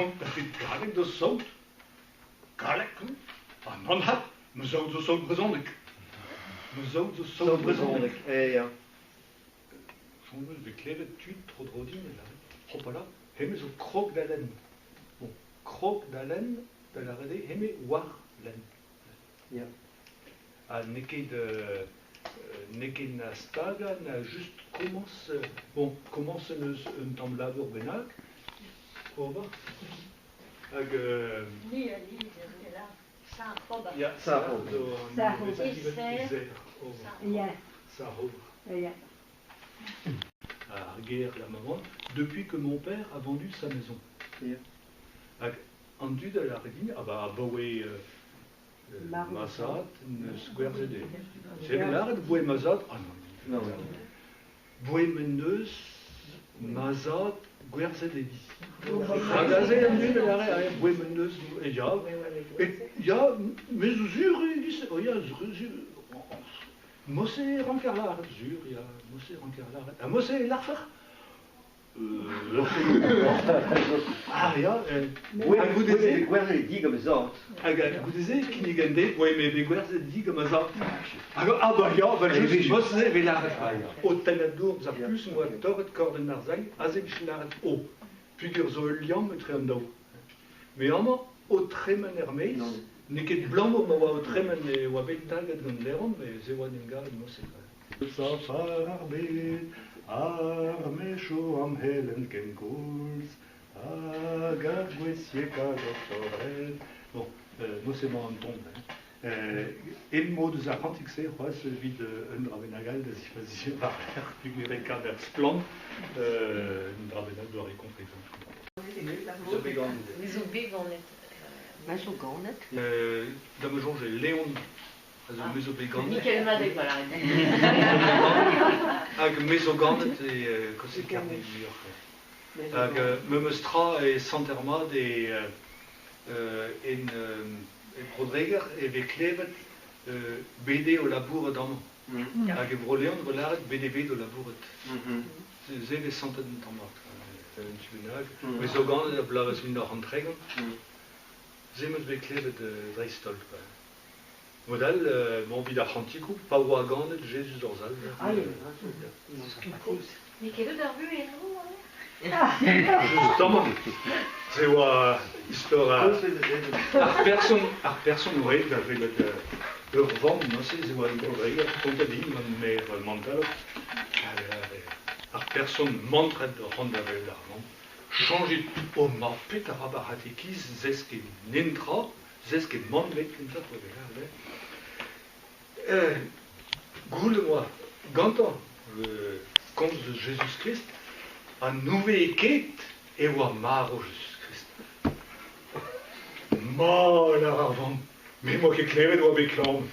Kont a rit galleg d'ho saout? Galleg, ha nann 'vat, ma saout zo saout brezhonek. Ma saout zo saout brezhonek. Eh ya. Soñj 'm eus bet klevet tud tro-dro din e lâret hopala, hennezh zo krog da lenn. Bon, krog da lenn, da lâret eo hennezh oar lenn. Ya. Ha n'eo ket n'eo ket na stagañ na just komañs bon komañs en deus un tamm labour bennak ober hag Ni a lizer ne la Saint-Robert. Ya, Saint-Robert. zo an Saint-Robert. Ya. Saint-Robert. Ya. Ar ger la maman, depuis que mon père a vendu sa maison. Ya. Hag an dud a lâre din, ah bah abaoe ma zad n'eus gwerzhet eo. Sevel lâret boe ma zad, ah non. Non. Boe m'en deus ma zad gwerzhet e di. Hag aze an dud a lâre, ah, boe m'en deus, e ya, e ya, me zo sur e oh ya, sur, Mosse ranker lâret, sur, ya, Mosse ranker lâret. Ha Mosse e lârfec'h? Ah ya, hag goude-se... Gwerzhet di gant ma zad. Hag goude-se e kinnigan dezhe, ouais, me vez gwerzhet di gant ma zad. Hag ah bah ya, bah just, Mosse e vez lâret. O tennañ dour eus ar puñs 'm boa torret kordenn ar sailh, aze e vije lâret o. Peogwir zo ul liamm etre an daou. Met amañ, o tremen er-maez, n'eo ket 'blamour ma oa o tremen e oa bet taget gant Leron, met se oa en em gavet Mosse. Safar ar bed, ar mecho am c'helenn kenkoulz hag ar gwesiekañ doktored. Bon, Mosse emañ an ton. Emañ deus ar c'hantik-se c'hoazh evit un dra bennak all da zifaziañ war-lerc'h peogwir e kaver splann un dra bennak doare kontrezon. Zo bet ganet. Me zo bet ganet. Ma zo ganet. Da ma soñj eo Leon a zo me zo bet ganet. Mikel Madeg, voilà. Hag me zo ganet e Kosig Kerne muioc'h. Hag memes tra e Sant-Hermad e en e Bro-Dreger e vez klevet bet eo o labourat amañ. Hag e Bro-Leon e vo lâret bet eo bet o labourat. Se vez santet un tamm mat, un tu bennak. Me zo ganet er bloavezh 1930. Se 'm eus bet klevet dreist-holl. Mod all, emañ evit ar c'hantikoù, pa oa ganet Jezuz hor Salver. Ah, ya. N'eo ket deut ar vuhez en-dro, hein? Justement, se oa istor ar person, ar person oa da welet ur vamm neuze, se oa Bro-Dreger, kontet din gant maer Mantalog. Ar person mantret oc'h an da welet ar vamm. Chañjit ho mab petra ar c'hatekiz zeskiñ netra Zeskiñ mann ebet kentoc'h oa bet lâret Goulenn oa gantañ komz eus Jezuz-Krist ha n'ouvee ket e oa marv Jezuz-Krist. Ma, lâr ar vamm, me 'moa ket klevet e oa bet klañv.